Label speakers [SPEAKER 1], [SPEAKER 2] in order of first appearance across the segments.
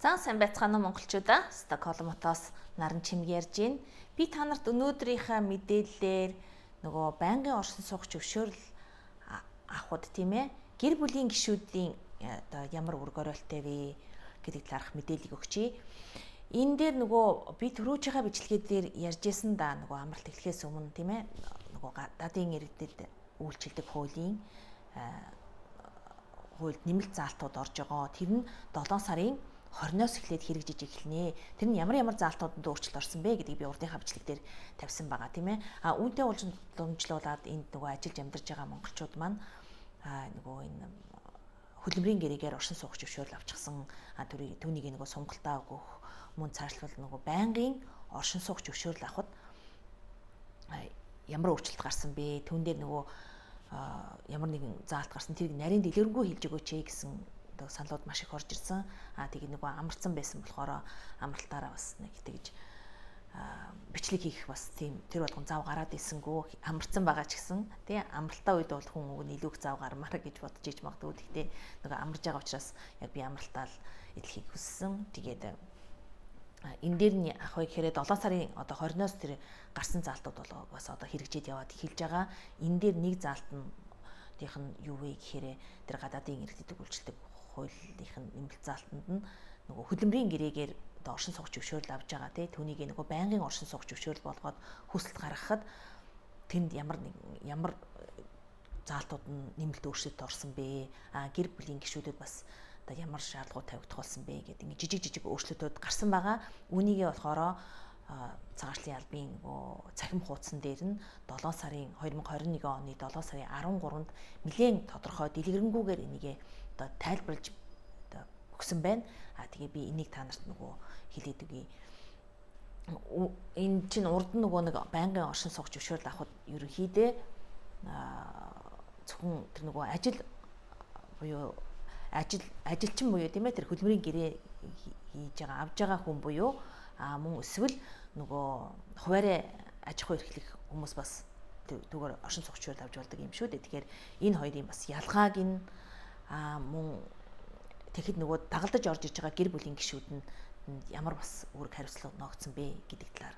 [SPEAKER 1] За, сайн байцгаана уу, монголчуудаа. Стокгольм хотоос Наран Чимэг ярьж байна. Би та нарт өнөөдрийнхөө мэдээллээр нөгөө байнгын оршин суух зөвшөөрөл авахуд, тийм ээ, гэр бүлийн гишүүдийн одоо ямар үүрэг оройлтой вэ гэдэг талаарх мэдээллийг өгчээ. Энэ дээр нөгөө би түрүүчийнхаа бичлэгээ дээр ярьж исэн да, нөгөө амралт эхлэхээс өмнө, тийм ээ, нөгөө гадаадын иргэдэд үйлчилдэг хуулийн хуульд нэмэлт заалтууд орж байгаа. Тэр нь 7 сарын 20-оос эхлээд хэрэгжиж эхэлнэ. Тэр нь ямар ямар заалтууданд өөрчлөлт орсон бэ гэдгийг би урдынхаа бичлэг дээр тавьсан байгаа, тийм ээ. А үүнтэй уламжлуулаад энд нөгөө ажиллаж амьдарч байгаа монголчууд маань нөгөө энэ хөдөлмөрийн гэрээгээр оршин суух зөвшөөрөл авчихсан. А түүнийг нөгөө сонголтоо өгөх, мөн цаашлбал нөгөө байнгын оршин суух зөвшөөрөл авахд ямар өөрчлөлт гарсан бэ? Түүн дээр нөгөө ямар нэгэн заалт гарсан, тэрийг нарийн дэлгэрэнгүй хэлж өгөөч ээ гэсэн одоо саналууд маш их орж ирсэн. Аа, тэгээ нөгөө амарцсан байсан болохоор амралтаараа бас нэг тэгж бичлэг хийх бас тийм тэр болгон зав гараад ирсэнгүү, амарцсан байгаа ч гэсэн, тий, амралтаа үед бол хүн уг нь илүү их зав гармаар гэж бодож иж магадгүй. Гэхдээ нөгөө амарж байгаа учраас яг би амралтаа л эдлэхийг хүссэн. Тэгээд энэ дээр нь ах вэ гэхээр 7 сарын одоо 20-оос тэр гарсан заалтууд бол бас одоо хэрэгжээд яваад эхэлж байгаа. Энэ дээр нэг заалт нь тийх нь юу вэ гэхээр тэр гадаадын иргэдэд үйлчилдэг хуулийнх нь нэмэлт заалтанд нь нөгөө хөдөлмөрийн гэрээгээр одоо оршин суух зөвшөөрөл авж байгаа, тий, түүнийг нөгөө байнгын оршин суух зөвшөөрөл болгоод хүсэлт гаргахад тэнд ямар нэг ямар заалтууд нь нэмэлт өөрчлөлт орсон бэ? А гэр бүлийн гишүүдэд бас одоо ямар шаардлагууд тавигдах болсон бэ гэдэг ингэ жижиг жижиг өөрчлөлтүүд гарсан байгаа. Үүнийгээ болохоор цагаачлалын албын нөгөө цахим хуудсан дээр нь 7 сарын 2021 оны 7 сарын 13-нд нэлээд тодорхой дэлгэрэнгүйгээр энийгээ одоо тайлбарлаж одоо өгсөн байна. А тэгээ би энийг та нарт нөгөө хэлээд өгье. Энэ чинь урд нь нөгөө нэг байнгын оршин суух зөвшөөрөл авахд ерөнхийдөө зөвхөн тэр нөгөө ажил буюу ажил ажилчин буюу, тийм ээ, тэр хөдөлмөрийн гэрээ хийж байгаа, авж байгаа хүн буюу мөн эсвэл нөгөө хуваарь аж ахуй эрхлэх хүмүүс бас түүгээр оршин суух зөвшөөрөл авч болдог юм шүү дээ. Тэгэхээр энэ хоёрын бас ялгааг нь мөн тэгэхэд нөгөө дагалдаж орж иж байгаа гэр бүлийн гишүүд нь ямар бас үүрэг хариуцлага ногдсон бэ гэдэг талаар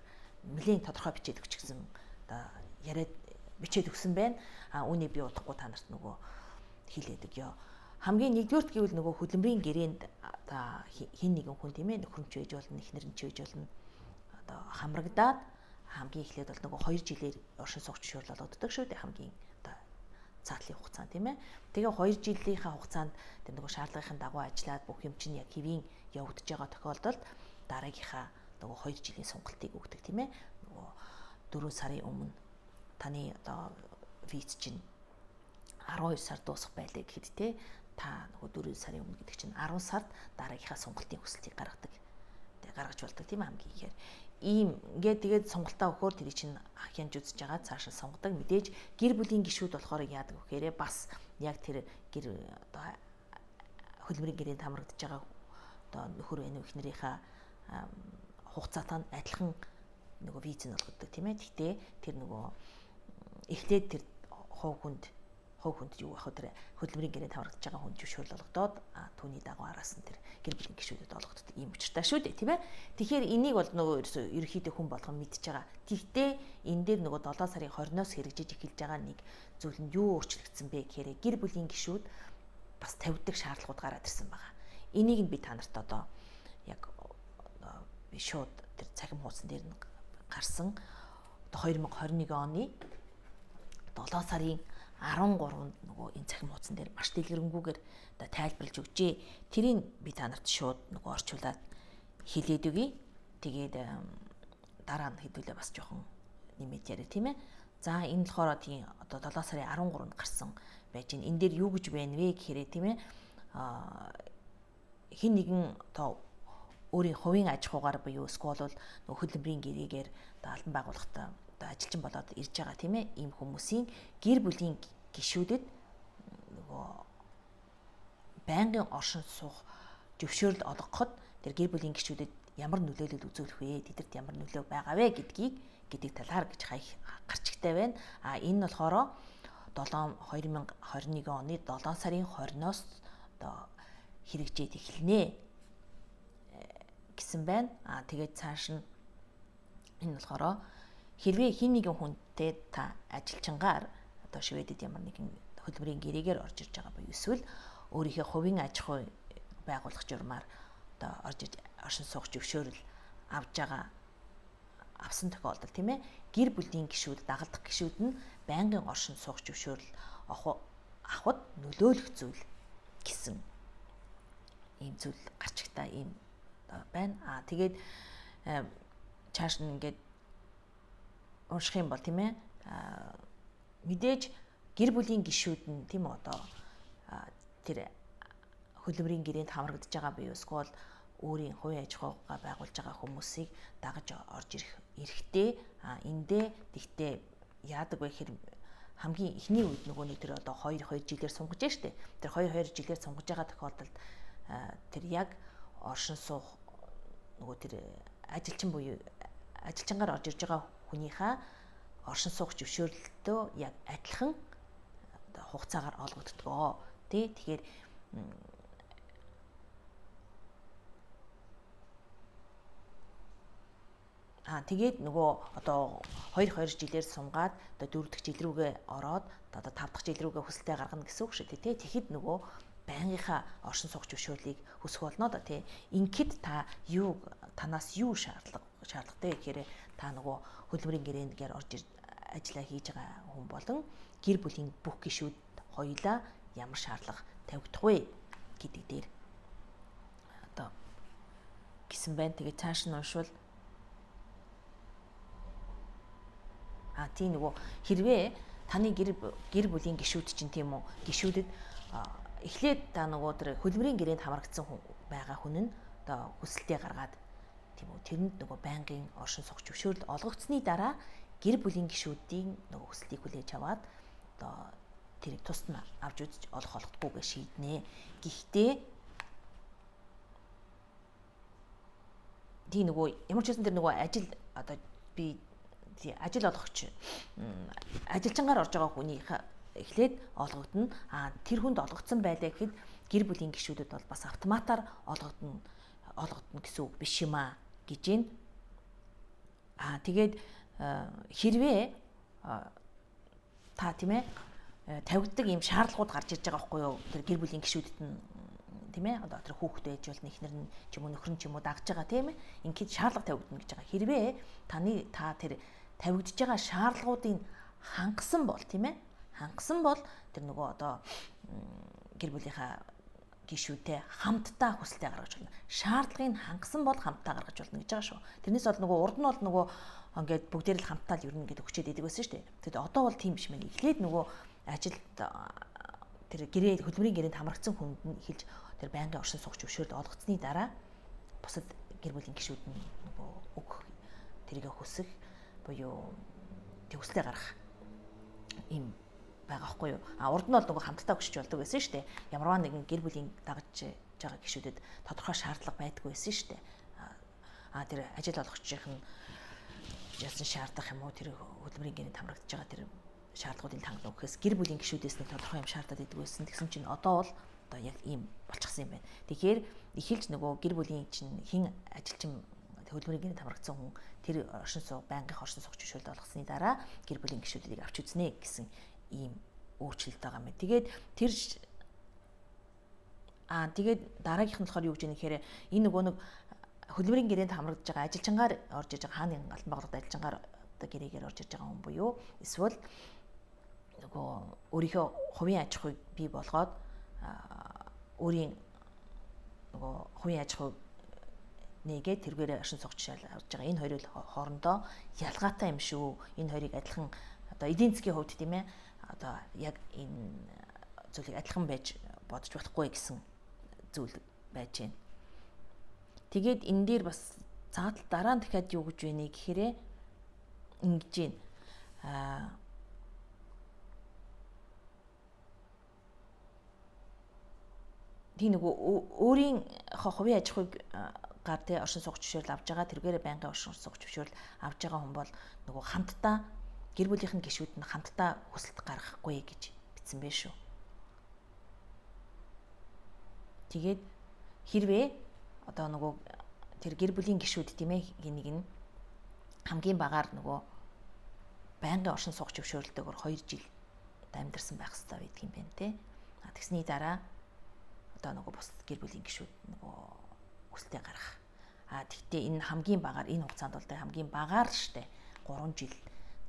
[SPEAKER 1] нэлээд тодорхой бичээд өгчихсэн, одоо яриад бичээд өгсөн байна. А үүнийг би удахгүй та нарт нөгөө хэлээд өгье. Хамгийн нэгдүгээрт гэвэл нөгөө хөдөлмөрийн гэрээнд одоо хэн нэгэн хүн, тийм ээ, нөхөр нь ч байж болно, эхнэр нь ч байж болно, одоо хамрагдаад хамгийн эхлээд бол нөгөө 2 жилээр оршин суух зөвшөөрөл олгогддог шүү дээ, хамгийн одоо цаатлын хугацаанд, тийм ээ. Тэгээ 2 жилийнхаа хугацаанд тэр нөгөө шаардлагын дагуу ажиллаад бүх юм чинь яг хэвийн явагдаж байгаа тохиолдолд дараагийнхаа нөгөө 2 жилийн сонголтыг өгдөг, тийм ээ. Нөгөө 4 сарын өмнө таны одоо виз чинь 12 сар дуусах байлаа гэхэд те, та нөгөө 4 сарын өмнө гэдэг чинь 10 сард дараагийнхаа сонголтын хүсэлтийг гаргадаг. Тэгээ гаргаж болдог, тийм ээ, хамгийн ихээр. Ийм ингээд тэгээд сонголтоо өгөхөөр тэрийг чинь хянж үзэж байгаа, цаашаа сонгодог. Мэдээж гэр бүлийн гишүүд болохоор яадаг вэ гэхээр бас яг тэр гэр одоо хөдөлмөрийн гэрээнд хамрагдаж байгаа одоо нөхөр байна уу, эхнэрийнхээ хугацаатай нь адилхан нөгөө виз нь олгодог, тийм ээ. Гэхдээ тэр нөгөө эхлээд тэр хувь хүнд юу ах вэ, тэр хөдөлмөрийн гэрээнд хамрагдаж байгаа хүн зөвшөөрөл олгодоод, түүний дагуу араас нь тэр гэр бүлийн гишүүдэд олгогддог ийм учиртай шүү дээ, тийм ээ. Тэгэхээр энийг бол нөгөө ерөөсөө ерөнхийдөө хүн болгон мэдж байгаа. Тэгэхдээ энэ дээр нөгөө 7 сарын 20-оос хэрэгжиж эхэлж байгаа нэг зүйл нь юу өөрчлөгдсөн бэ гэхээр гэр бүлийн гишүүд бас тавьдаг шаардлагууд гараад ирсэн байгаа. Энийг нь би та нарт одоо яг би шууд тэр цахим хуудсан дээр нь гарсан одоо 2021 оны 7 сарын 13-нд нөгөө энэ цахим хуудсан дээр маш дэлгэрэнгүйгээр одоо тайлбарлаж өгчээ. Тэрийг би та нарт шууд нөгөө орчуулад хэлээд өгье. Тэгээд дараа нь хэдүүлээ бас жоохон нэмээд яриа, тийм ээ. За, энэ болохоор тийм одоо 7 сарын 13-нд гарсан байж байна. Энэ дээр юу гэж байна вэ гэхээр, тийм ээ, хэн нэгэн одоо өөрийн хувийн аж ахуйгаар буюу эсвэл бол нөгөө хөдөлмөрийн гэрээгээр одоо албан байгууллагатай одоо ажилчин болоод ирж байгаа, тийм ээ, ийм хүмүүсийн гэр бүлийн гишүүдэд нөгөө байнгын оршин суух зөвшөөрөл олгоход тэр гэр бүлийн гишүүдэд ямар нөлөөлөл үзүүлэх вэ? Тэдэрт ямар нөлөө байгаа вэ гэдгийг гэдэг талаар гэж хаях гарчигтай байна. А энэ нь болохоор 7 2021 оны 7 сарын 20-оос одоо хэрэгжээд эхэлнэ. гэсэн байна. Тэгээд цааш нь энэ болохоор хэрвээ хин нэгэн хүнтэй та ажилчингаар одоо Шведэд ямар нэгэн хөдөлмөрийн гэрээгээр орж ирж байгаа буюу эсвэл өөрийнхөө хувийн аж ахуй байгуулах журмаар одоо орж ирж оршин суух зөвшөөрөл авж байгаа авсан тохиолдолд тийм ээ гэр бүлийн гишүүд дагалдах гишүүд нь байнгын оршин суух зөвшөөрөл авахд нөлөөлөх зүйл гэсэн ийм зүйл гарчигтай ийм байна. Тэгээд чааш нь ингээд унших юм бол тийм ээ мэдээж гэр бүлийн гишүүд нь тийм үү одоо тэр хөдөлмөрийн гэрээнд хамрагдаж байгаа буюу эсвэл өөрийн хувийн аж ахуйгаа байгуулж байгаа хүмүүсийг дагаж орж ирэх эрхтэй. Эндээ тэгтээ яадаг вэ гэхээр хамгийн эхний үед нөгөө нэг тэр одоо 2-2 жилээр сунгаж штэ. Тэр 2-2 жилээр сунгаж байгаа тохиолдолд тэр яг оршин суух нөгөө тэр ажилчин буюу ажилчингаар орж ирж байгаа хүнийхээ оршин суух зөвшөөрлөлтөө яг адилхан хугацаагаар олгогддог. Тэ тэгэхээр тэгээд нөгөө одоо 2-2 жилээр сунгаад одоо 4 дахь жил рүүгээ ороод одоо 5 дахь жил рүүгээ хүсэлтээ гаргана гэсэн үг шүү дээ, тэ. Тэгэхэд нөгөө байнгынхаа оршин суух зөвшөөрлийг хүсэх болно доо, тий. Ингээд та юу танаас юу шаардлагатай гэхээр та нөгөө хөдөлмөрийн гэрээгээр орж ажиллаа хийж байгаа хүн болон гэр бүлийн бүх гишүүд хоёулаа ямар шаардлага тавигдах вэ гэдэг дээр одоо гэсэн байна. Тэгээ цааш нь уншвал тийм нөгөө хэрвээ таны гэр бүлийн гишүүд чинь тийм үү гишүүдэд эхлээд та нөгөө тэр хөдөлмөрийн гэрээнд хамрагдсан хүн байгаа хүн нь одоо хүсэлтээ гаргаад тийм үү тэрэнд нөгөө байнгын оршин суух зөвшөөрөл олгогдсны дараа гэр бүлийн гишүүдийн нөгөө хүсэлтийг хүлээж аваад одоо тэрийг тусад нь авч үзэж олох олохдоггүйгээ шийднэ. Гэхдээ тийм нөгөө ямар ч байсан тэр нөгөө ажил одоо би ажил олгогч ажилчингаар орж байгаа хүнийхээ эхлээд олгогдно. Тэр хүнд олгогдсон байлаа гэхэд гэр бүлийн гишүүдэд бол бас автоматар олгогдно гэсэн үг биш юм аа гэж байна. Тэгээд хэрвээ та тийм ээ тавигддаг ийм шаардлагууд гарч ирж байгаа байхгүй юу? Тэр гэр бүлийн гишүүдэд нь тийм ээ одоо тэр хүүхэд байж болно, эхнэр нь ч юм уу нөхөр нь ч юм уу дагж байгаа тийм ээ. Ингээд шаардлага тавигдана гэж байгаа. Хэрвээ та тэр тавигдж байгаа шаардлагуудыг хангасан бол тийм ээ хангасан бол тэр нөгөө одоо гэр бүлийнхаа гишүүдтэй хамтдаа хүсэлтээ гаргаж болно. Шаардлагыг хангасан бол хамтдаа гаргаж болно гэж байгаа шүү. Тэрнээс бол нөгөө урд нь бол нөгөө ингээд бүгдээр л хамтдаа л ер нь ингээд өгчээд идэг байсан шүү дээ. Тэгэхэд одоо бол тийм биш мэн. Эхлээд нөгөө ажилд тэр гэрээ хөдөлмөрийн гэрээнд хамрагдсан хүнд нь эхэлж тэр байнгын оршин суух зөвшөөрөл олгоцсны дараа бусад гэр бүлийн гишүүд нь нөгөө өгөх тэрийг хүсэх буюу хүсэлтээ гаргах юм байгаа байхгүй юу. Урд нь бол нөгөө хамтдаа өгчөж болдог байсан шүү дээ. Ямарваа нэгэн гэр бүлийн дагаж байгаа гишүүдэд тодорхой шаардлага байдгүй байсан шүү дээ. Тэр ажил олгогчийн нь яасан шаардах юм уу тэр хөдөлмөрийн гэрээнд хамрагдаж байгаа тэр шаардлагуудын хангана гэхээс гэр бүлийн гишүүдээс нэг тодорхой юм шаардаад идэг байсан. Тэгсэн чинь одоо бол одоо яг ийм болчихсон юм байна. Тэгэхээр эхэлж нөгөө гэр бүлийн чинь хэн ажилчин хөдөлмөрийн гэрээнд хамрагдсан хүн тэр оршин суух байнгын оршин суух зөвшөөрөл олгосны дараа гэр бүлийн гишүүдийг авч үзнэ гэсэн ийм өөрчлөлт байгаа юм. Тэгээд тэр тэгээд дараагийнх нь болохоор юу гэж юм гэхээр энэ нөгөө нэг хөдөлмөрийн гэрээнд хамрагдаж байгаа ажилчингаар орж иж байгаа хааны алтан байгууллагад ажилчингаар одоо гэрээгээр орж иж байгаа хүн буюу эсвэл нөгөө өөрийнхөө хувийн аж ахуйг бий болгоод өөрийн нөгөө хувийн аж ахуй нэгээд тэргээрээ оршин суугч авч байгаа. Энэ хоёрын хоорондоо ялгаатай юм шүү. Энэ хоёрыг адилхан одоо эдийн засгийн хувьд тийм ээ одоо яг энэ зүйлийг адилхан байж бодож болохгүй гэсэн зүйл байж байна. Тэгээд энэ дээр бас цаатал дараа нь дахиад юу гэж вэ гэхээр ингэж байна. Тийм нөгөө өөрийн хувийн аж ахуйг гар тэ оршин суух зөвшөөрөл авж байгаа тэргээрээ байнгын оршин суух зөвшөөрөл авж байгаа хүн бол нөгөө хамтдаа гэр бүлийнхэн гишүүд нь хамтдаа хүсэлт гаргахгүй гэж бичсэн байх шүү. Тэгээд хэрвээ одоо нөгөө тэр гэр бүлийн гишүүд тийм ээ нэг нь хамгийн багаар нөгөө байнгын оршин суух зөвшөөрлөлтөөр 2 жил амьдарсан байх хэрэгтэй байдаг юм байна те. А тэгсний дараа одоо нөгөө бус гэр бүлийн гишүүд нөгөө хүсэлтээ гаргах. А тэгтээ энэ хамгийн багаар энэ хугацаанд бол хамгийн багаар штэ 3 жил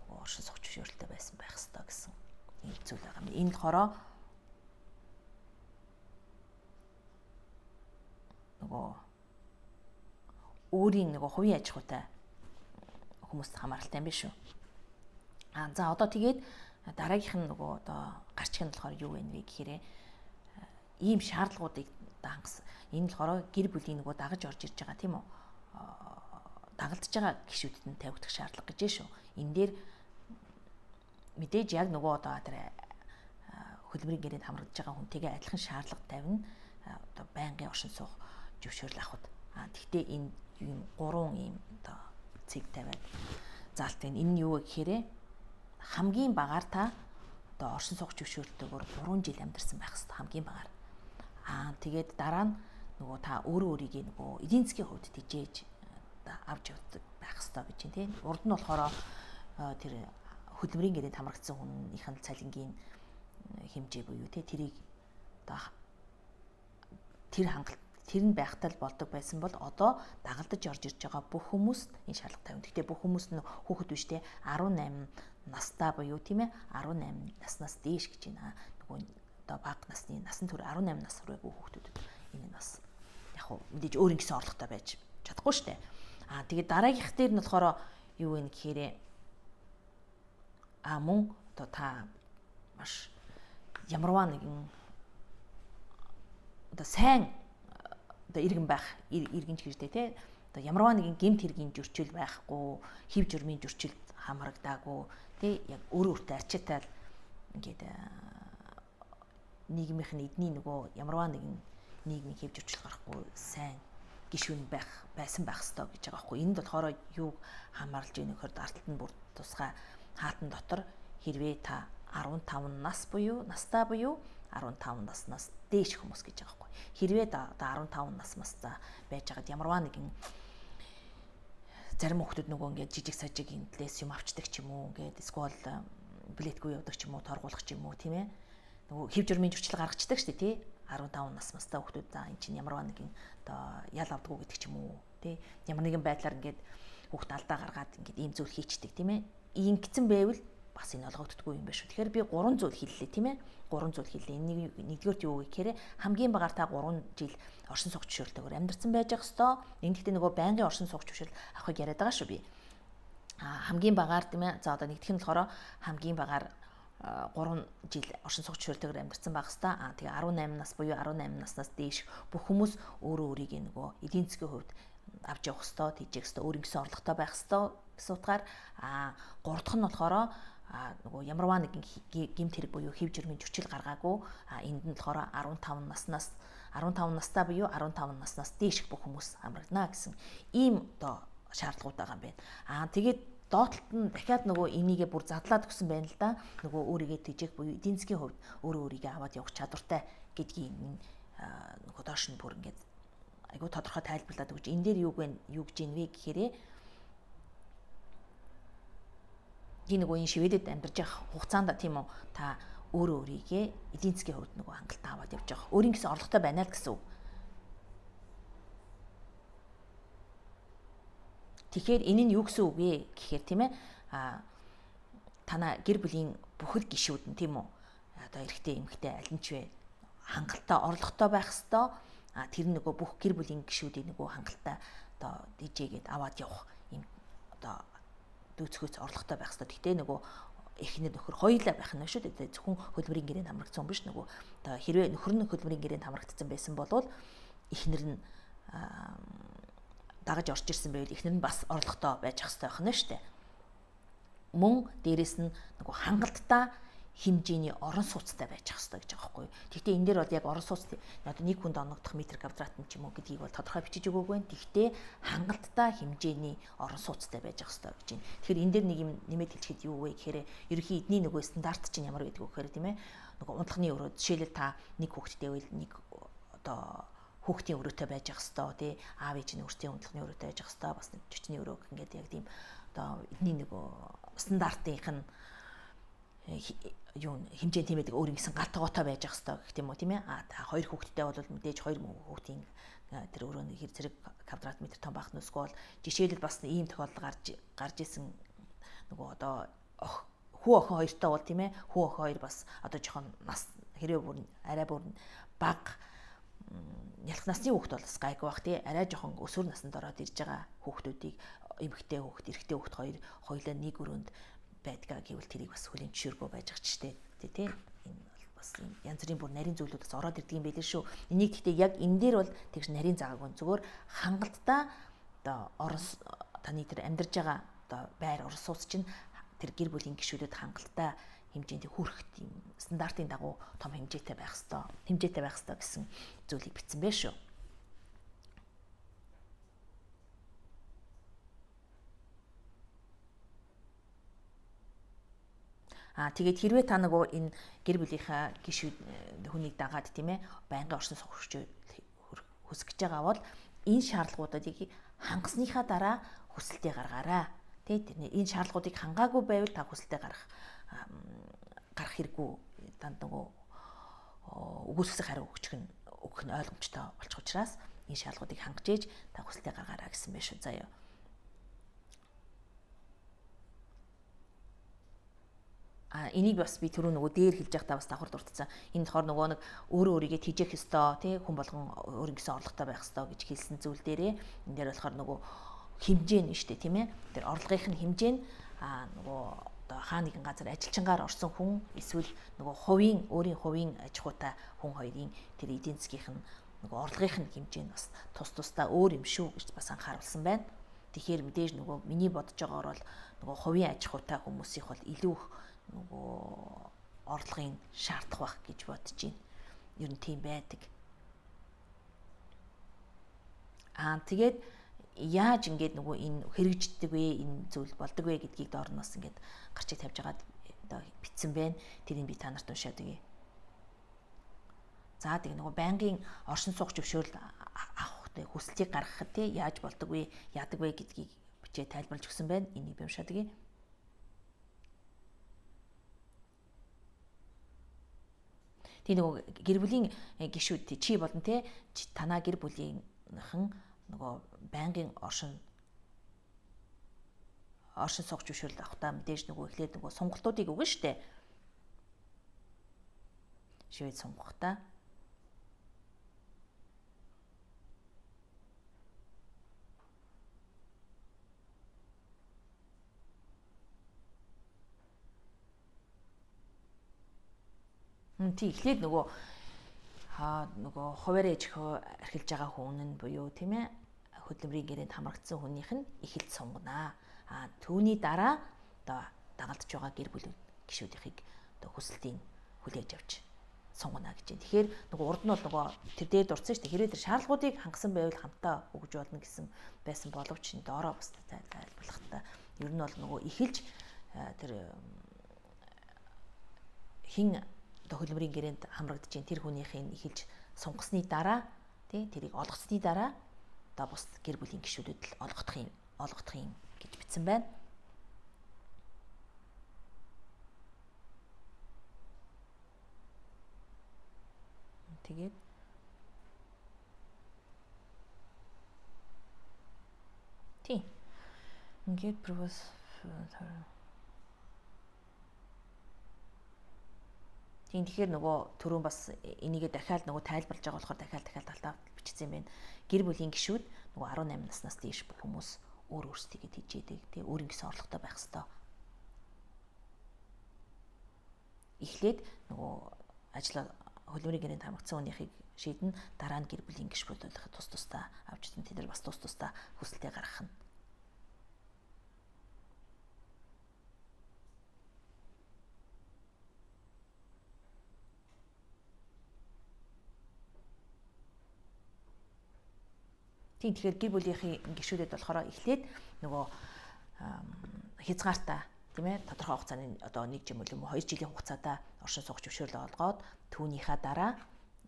[SPEAKER 1] нөгөө оршин суух зөвшөөрлөлтөй байсан байх хэрэгтэй гэсэн ийм зүйл байгаа юм. Энэ болохоор нөгөө өөрийн нөгөө хувийн аж ахуйтай хүмүүст хамааралтай юм биш үү? А за одоо тэгээд дараагийнх нь нөгөө одоо гарчиг нь болохоор юу вэ гэхээр ийм шаардлагуудыг хангасан. Энэ болохоор гэр бүлийн нөгөө дагаж орж ирж байгаа тийм үү? Дагалдж байгаа гишүүдэд нь тавигдах шаардлага гэж шүү. Энэ дээр мэдээж яг нөгөө одоо тэр хөдөлмөрийн гэрээнд хамрагдж байгаа хүнтэйгээ адилхан шаардлага тавина. Одоо байнгын оршин суух зөвшөөрөл авахд. А тэгтээ энэ юм гурван ийм одоо цэг тавиад заалт байна. Энэ нь юу вэ гэхээр хамгийн багаар та одоо оршин суух зөвшөөрөлтөөр 3 жил амьдарсан байх хэрэгтэй хамгийн багаар. Аа тэгээд дараа нь нөгөө та өөрөө өөрийгөө нөгөө эдийн засгийн хувьд тижээж одоо авч явдаг байх хэрэгтэй гэж байна тийм. Урд нь болохоор тэр хөдөлмөрийн гэрээнд хамрагдсан хүнийх нь цалингийн хэмжээ буюу тий тэрийг одоо тэр хангалт тэр нь байхтай л болдог байсан бол одоо дагалдаж орж ирж байгаа бүх хүмүүст энэ шаардлага тавина. Гэхдээ бүх хүмүүс нь хүүхэд биш те 18 настай буюу тийм ээ 18 наснаас дээш гэж байна. Нөгөө одоо бага насны насан турш 18 нас хүрээгүй хүүхдүүдэд энэ нь бас яг хуу мэдээж өөр ингэсэн орлоготой байж чадахгүй штэ. Аа тэгээд дараагийнх дээр нь болохоор юу вэ гэхээр а мөн одоо та маш ямарваа нэгэн одоо сайн одоо иргэн байх иргэнч гэж дээ тий одоо ямарваа нэгэн гэмт хэргийн зөрчил байхгүй, хэв журмын зөрчилд хамрагдаагүй тий яг өөрөө өөртөө ачаатай ингээд нийгмийнх нь эдний нөгөө ямарваа нэгэн нийгмийн хэв зөрчил гарахгүй сайн гишүүн байх байсан байх ёстой гэж байгаа байхгүй. Энд болохоор юуг хамаарлаж ийн нөхөр арталт нь бүр тусгай хаалтан дотор хэрвээ та 15 нас буюу настай буюу 15 наснаас дээш хүмүүс гэж байгаа байхгүй. Хэрвээ одоо 15 нас мастай байж байгаад ямарваа нэгэн зарим хүмүүс нөгөө ингээд жижиг сажиг энтлээс юм авчдаг ч юм уу, ингээд эсвэл билетгүй явдаг ч юм уу, торгуулах ч юм уу, тийм ээ. Нөгөө хэв журмын зөрчил гаргацдаг шүү дээ, тий. 15 нас мастай хүмүүс за эн чинь ямарваа нэгэн одоо ял авдаггүй гэдэг ч юм уу, тий. Ямар нэгэн байдлаар ингээд хүүхд алдаа гаргаад ингээд ийм зүйл хийчдэг, тийм ээ. Ингэсэн байвал бас энэ олгогддгүй юм байна шүү. Тэгэхээр би 3 зүйл хэллээ, тийм ээ. 3 зүйл хэллээ. Энэ нэгдүгээрт юу вэ гэхээр хамгийн багаар та 3 жил оршин суух зөвшөөрлөөр амьдарсан байж ах хэвээр. Энэ гэхдээ нөгөө байнгын оршин суух зөвшөөрөл авахыг яриад байгаа шүү би. Хамгийн багаар тийм ээ. За одоо нэгдүгийнх нь болохоор хамгийн багаар 3 жил оршин суух зөвшөөрлөөр амьдарсан байх хэвээр. Аа тэгээ 18 нас буюу 18 наснаас дээш бүх хүмүүс өөрөө өөрийгөө нөгөө эдийн засгийн хувьд авч явах хэвээр, тэжээх хэвээр, өөр ингэсэн орлоготой байх хэвээр гэсэн утгаар. Аа гурав дахь нь болохоор нөгөө ямарваа нэгэн гэмт хэрэг буюу хэв журмын зөрчил гаргаагүй. Энд нь болохоор 15 наснаас 15 настай буюу 15 наснаас дээш бүх хүмүүс хамрагдана гэсэн ийм одоо шаардлагууд байгаа юм байна. Аа тэгээд доотлолт нь дахиад нөгөө энийгээ бүр задлаад өгсөн байна л да. Нөгөө өөрийгөө тэжээх буюу эдийн засгийн хувьд өөрөө өөрийгөө аваад явах чадвартай гэдгийг нөгөө доош нь бүр ингээд айгуу тодорхой тайлбарлаад өгч. Энэ дээр юу гэж ийн вэ гэхээр би нөгөө энэ Шведэд амьдарч явах хугацаанд тийм үү та өөрөө өөрийгөө эдийн засгийн хувьд нөгөө хангалттай аваад явж байгаа. Өөрийн гэсэн орлоготой байна л гэсэн үг. Тэгэхээр энэ нь юу гэсэн үг вэ гэхээр тийм ээ танаа гэр бүлийн бүхэл гишүүд нь тийм үү одоо эрэгтэй эмэгтэй аль нь ч вэ хангалттай орлоготой байх хэвээр. Тэр нөгөө бүх гэр бүлийн гишүүдийг нөгөө хангалттай одоо дижээгээд аваад явах юм одоо дүүцхөөц орлоготой байх хэвээр. Гэтэ нөгөө эхнэр нөхөр хоёулаа байх нь шүү дээ. Зөвхөн хөдөлмөрийн гэрээнд хамрагдсан биш нөгөө одоо хэрвээ нөхөр нь хөдөлмөрийн гэрээнд хамрагдсан байсан бол эхнэр нь дагаж орж ирсэн байвал эхнэр нь бас орлоготой байж ах хэвээр байх нь шүү дээ. Мөн дээрэс нь нөгөө хангалттай хэмжээний орон сууцтай байж ах хэвээр гэж байгаа байхгүй юу. Гэхдээ энэ дээр бол яг орон сууц одоо нэг хүнд оногдох метр квадрат нь ч юм уу гэдгийг бол тодорхой бичиж өгөөгүй байна. Гэхдээ хангалттай хэмжээний орон сууцтай байж ах хэвээр гэж байна. Тэгэхээр энэ дээр нэг юм нэмээд хэлчихэд юу вэ гэхээр ерөнхий эдний нөгөө стандарт чинь ямар байдаг вэ гэхээр тийм ээ нөгөө унтлахны өрөө жишээлбэл та нэг хүүхэдтэй байвал нэг одоо хүүхдийн өрөөтэй байж ах хэвээр тий, аав ээж нь өөрсдийн унтлагын өрөөтэй байж ах хэвээр, бас нэг чөчний өрөө ингээд яг тийм одоо эдний нөгөө стандартынх нь юу хэмжээ тийм байдаг, өөр ингэсэн гал тогоотой байж ах хэвээр гэх юм уу тийм ээ. А та хоёр хүүхэдтэй бол мэдээж хоёр хүүхдийн тэр өрөөний хэр зэрэг квадрат метр том байх нь эсвэл жишээлбэл бас ийм тохиолдол гарч исэн нөгөө одоо хүү охин хоёртой бол тийм ээ, хүү охин хоёр бас одоо жоохон нас хэрэг бүр арай бүр бага нялх насны хүүхд бол бас гайгүй бах тий, арай жоохон өсвөр наснд ороод ирж байгаа хүүхдүүдийг эмэгтэй хүүхд, эрэгтэй хүүхд хоёр хоёулаа нэг өрөөнд байдгаа гэвэл тэрийг бас хүлийн зөвшөөргөө байж ах чтэй тий. Энэ бол бас янз бүрийн бүр нарийн зүйлүүд бас ороод ирдэг юм байлээ шүү. Энийг гэхдээ яг энэ дээр бол тэгш нарийн заагаагүй, зүгээр хангалттай одоо орон таны тэр амьдарч байгаа одоо байр орон сууц чинь тэр гэр бүлийн гишүүдэд хангалттай хэмжээнд хүрэх тийм стандартын дагуу том хэмжээтэй байх ёстой. Хэмжээтэй байх ёстой гэсэн зүйлийг бичсэн байх шүү. Аа тэгээд хэрвээ та нөгөө энэ гэр бүлийнхаа гишүүд хүнийг дагаад тийм ээ байнгын оршин суугч хүсэж байгаа бол энэ шаардлагуудыг хангасныхаа дараа хүсэлтээ гаргаарай. Тэ тэрний энэ шаардлагуудыг хангаагүй байвал та хүсэлтээ гаргах хэрэггүй, танд нөгөө үгүйсгэсэн хариу өгөх нь ойлгомжтой болчих учраас энэ шаардлагуудыг хангаж ээж та хүсэлтээ гаргаарай гэсэн байх шүү заяа. А энийг бас би түрүү нөгөө дээр хэлж байхдаа бас давхар дурдсан. Энэ болохоор нөгөө нэг өөрөө өөрийгөө тэжээх ёстой, тий, хүн болгон өөр ингэсэн орлоготой байх ёстой гэж хэлсэн зүйл дээрээ энэ дээр болохоор нөгөө хэмжээ нь шүү дээ, тийм ээ. Тэр орлогын нь хэмжээ нь нөгөө одоо хаа нэгэн газар ажилчингаар орсон хүн эсвэл нөгөө хувийн өөрийн хувийн аж ахуйтай хүн хоёрын тэр эдийн засгийнх нь нөгөө орлогын нь хэмжээ нь бас тус тусдаа өөр юм шүү гэж бас анхааруулсан байна. Тэгэхээр мэдээж нөгөө миний бодож байгаагаар бол нөгөө хувийн аж ахуйтай хүмүүсийнх бол илүү их нөгөө орлогын шаардах байх гэж бодож байна. Ер нь тийм байдаг. Аа тэгээд яаж ингээд нөгөө энэ хэрэгждэг вэ, энэ зүйл болдог вэ гэдгийг доор нь бас ингээд гарчиг тавьж агаад одоо бичсэн байна. Тэрийг би та нарт уншаад өгье. За тэг нөгөө байнгын оршин суух зөвшөөрөл авах хүсэлтийг гаргахад тий яаж болдог вэ, яадаг вэ гэдгийг бичээ тайлбарлаж өгсөн байна. Энийг би уншаад өгье. Тий нөгөө гэр бүлийн гишүүд чи болон тий танаа гэр бүлийнхэн нөгөө байнгын оршин суух зөвшөөрөл авахдаа мэдээж нөгөө эхлээд нөгөө сонголтуудыг өгнө штэ. Шивэд сонгохдаа тий эхлээд нөгөө нөгөө хуваарь аж ахуй архилж байгаа хүн нь буюу тийм ээ хөдөлмөрийн гэрээнд хамрагдсан хүнийх нь эхэлж сунгана. А түүний дараа одоо дагалдж байгаа гэр бүл гишүүдийнхийг одоо хүсэлтийг хүлээж авч сунгана гэж байна. Тэгэхээр нөгөө урд нь бол нөгөө тэр дээр дурдсан шүү дээ. Хэрвээ тэр шаардлагуудыг хангасан байвал хамтаа өгж болно гэсэн байсан боловч доороо бас тайлбарлахтаа ер нь бол нөгөө эхэлж тэр хин хөдөлмөрийн гэрээнд хамрагдаж чинь тэр хүнийхээ эхэлж сунгасны дараа тий тэрийг олгоцсны дараа одоо бус гэр бүлийн гишүүдэд л олгодох юм гэж бичсэн байна. Тэгээд тий ингээд превос Тийм тэгэхээр нөгөө түрүүн бас энийгээ дахиад нөгөө тайлбарлаж байгаа болохоор дахиад талтаа бичсэн юм байна. Гэр бүлийн гишүүд нөгөө 18 наснаас дээш бүх хүмүүс өөр өөрсдийгээ тэжээдэг. Тэг өөр ингэсэн орлоготой байх ёстой. Эхлээд нөгөө ажил хөдөлмөрийн гэрээнд хамрагдсан хүнийхийг шийдэн, дараа нь гэр бүлийн гишүүдийнхээ тус тусдаа авч үзэн тэд нар бас тус тусдаа хүсэлтээ гаргах нь. Тийм тэгэхээр гэр бүлийнхээ гишүүдэд болохоор эхлээд нөгөө хязгаартай тийм ээ тодорхой хугацааны одоо 1 жил юм уу 2 жилийн хугацаатай оршин суух зөвшөөрөл олгоод түүнийхээ дараа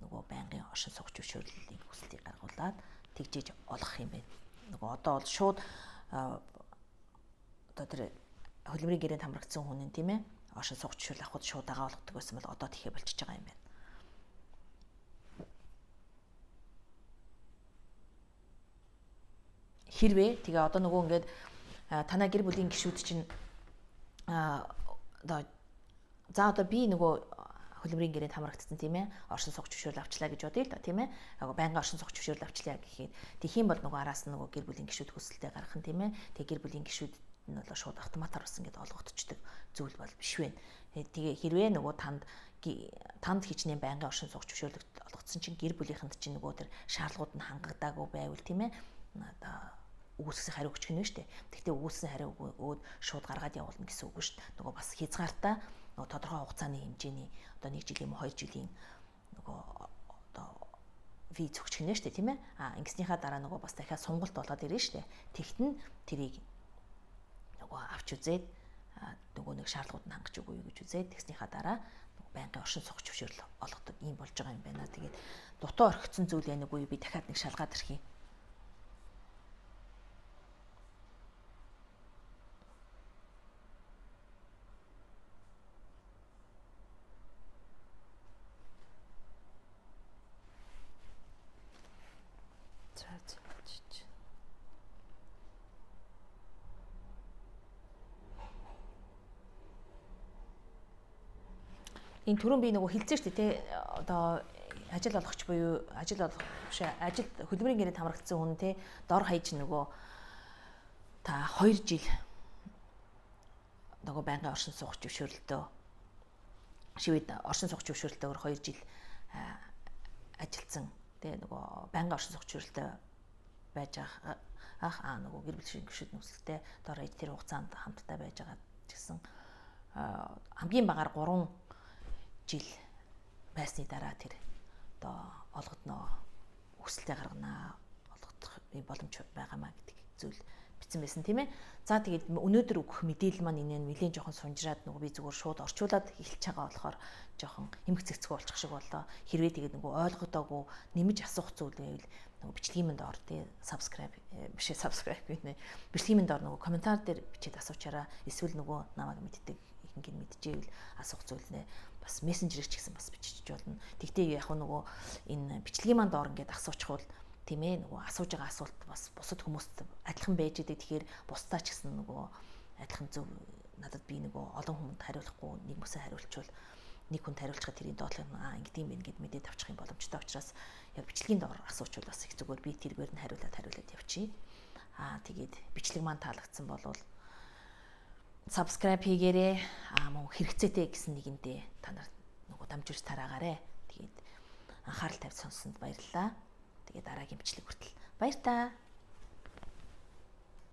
[SPEAKER 1] нөгөө байнгын оршин суугч зөвшөөрлийн хүсэлтийг гаргуулад тэгжээж олгох юм байна. Нөгөө одоо бол шууд одоо тэр хөдөлмөрийн гэрээнд хамрагдсан хүн нь тийм ээ оршин суугч зөвшөөрөл авахд шууд дагаа олгодог байсан бол одоо тэхэ болчихж байгаа юм байна. Хэрвээ тэгээ одоо нөгөө ингээд танаа гэр бүлийн гишүүд чинь одоо за одоо би нөгөө хөдөлмөрийн гэрээнд хамрагдсан тийм ээ оршин суугч зөвшөөрөл авчлаа гэж бодъё л да тийм ээ байнгын оршин суугч зөвшөөрөл авчлаа гэхэд тэгэх юм бол нөгөө араас нь нөгөө гэр бүлийн гишүүд хүсэлтээ гаргах нь тийм ээ тэгээ гэр бүлийн гишүүд нь бол шууд автоматар бас ингээд олгогдчихдог зүйл бол биш вэ. Тэгээ хэрвээ нөгөө танд хичнээн байнгын оршин суугч зөвшөөрөл олгогдсон чинь гэр бүлийнхэнд чинь нөгөө тэр шаардлагууд нь хангагдаагүй байвал тийм ээ одоо өгүүлсэн хариу өгчих нь шүү дээ. Тэгтээ өгүүлсэн хариу өгөөд шууд гаргаад явуулна гэсэн үг шүү дээ. Нөгөө бас хязгаартай нөгөө тодорхой хугацааны хэмжээний одоо 1 жилийн юм уу 2 жилийн нөгөө одоо виз өгчих нь шүү дээ, тийм ээ. А ингэснийхаа дараа нөгөө бас дахиад сонголт болоод ирнэ шүү дээ. Тэгт нь тэрийг нөгөө авч үзээд нөгөө нэг шаардлагууд нь хангаж үгүй юу гэж үзээд тэгснийхаа дараа нөгөө байнгын оршин суугч зөвшөөрөл олгодог юм болж байгаа юм байна. Тэгээд дутуу орхигдсон зүйл байна үгүй юу, би дахиад нэг шалгаад ирэх юм. Энэ түрүүн би нөгөө хэлсэн шүү дээ тий одоо ажил олгогч буюу ажил олгох биш ажил хөдөлмөрийн гэрээнд хамрагдсан хүн тий дор хаяж нөгөө та 2 жил нөгөө байнгын оршин суугч зөвшөөрлөлтөө шивэд оршин суугч зөвшөөрлөлтөөр 2 жил ажилласан тий нөгөө байнгын оршин суугч зөвшөөрлөлтөө байж байгаа ах нөгөө гэр бүлийн гишүүд нөхцөлтэй дор хаяж тэр хугацаанд хамтдаа байж байгаа ч гэсэн хамгийн багаар 3 жил байсны дараа тэр одоо олгодноо, хүсэлтээ гарганаа, олгодох боломж байгаамаа гэдэг зүйл бичсэн байсан тийм ээ. За тэгээд өнөөдөр өгөх мэдээлэл маань энэ нэлээд жоохон сунжраад нөгөө би зүгээр шууд орчуулад хэлж байгаа болохоор жоохон эмх цэгцгүү болчих шиг боллоо. Хэрвээ тэгээд нөгөө ойлгодоогүй нэмж асуух зүйл байвал нөгөө бичлэгийн мэнд ор тий subscribe биш subscribe гэнэ. Бичлэгийн мэнд ор нөгөө комментар дээр бичээд асуучаараа, эсвэл нөгөө намайг мэддэг ихэнх нь мэдчихэвэл асуух зүйлнэ бас мессенжерээр ч гэсэн бас бичиж болно. Тэгтээ яг нөгөө энэ бичлэгийн манд ор ингээд асуучихвал тийм ээ нөгөө асууж байгаа асуулт бас бусад хүмүүст адилхан байж идэг. Тэгэхээр бусдаа ч гэсэн нөгөө адилхан зөв надад би нөгөө олон хүмүүнд хариулахгүй нэг мөсөө хариулчвал нэг хүнд хариулчихад тэрийн доотлох нь ингэдэм байх гэд мэдээд авчих юм боломжтой учраас яг бичлэгийн доор асуучвал бас их зүгээр би тэргээр нь хариулаад явчих. Тэгээд бичлэг маань таалагдсан болвол subscribe хийгээрэй. Мөн хэрэгцээтэй гэсэн нэгэндээ та нар нөгөө дамжуулж тараагаарэ. Тэгээд анхаарал тавьж сонссонд баярлалаа. Тэгээд дараагийн бичлэг хүртэл баяр таа.